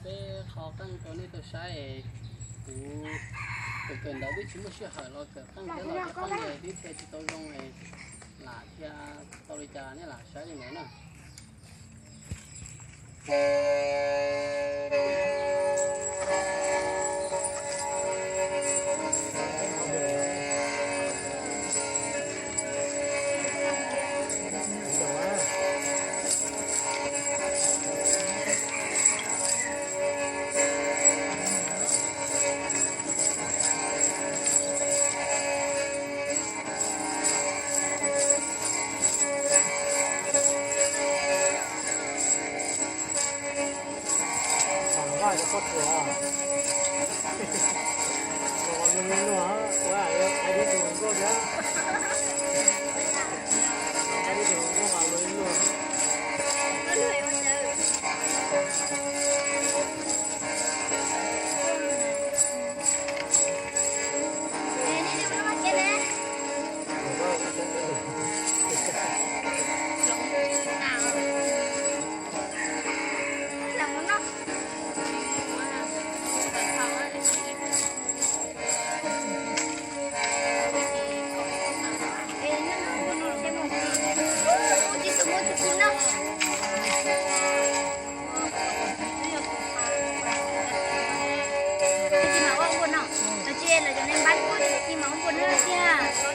Peb qho qeej rau nej tau saib, kuv kawm ntawv twb tsis muaj sij hawm los kawm qeej thiab los cov qeej twb thiaj tsis tau zoo, lam thiaj tau li cas nej lam saib li ntawd na. Ua npab kuj tis mas ua npua no tiag.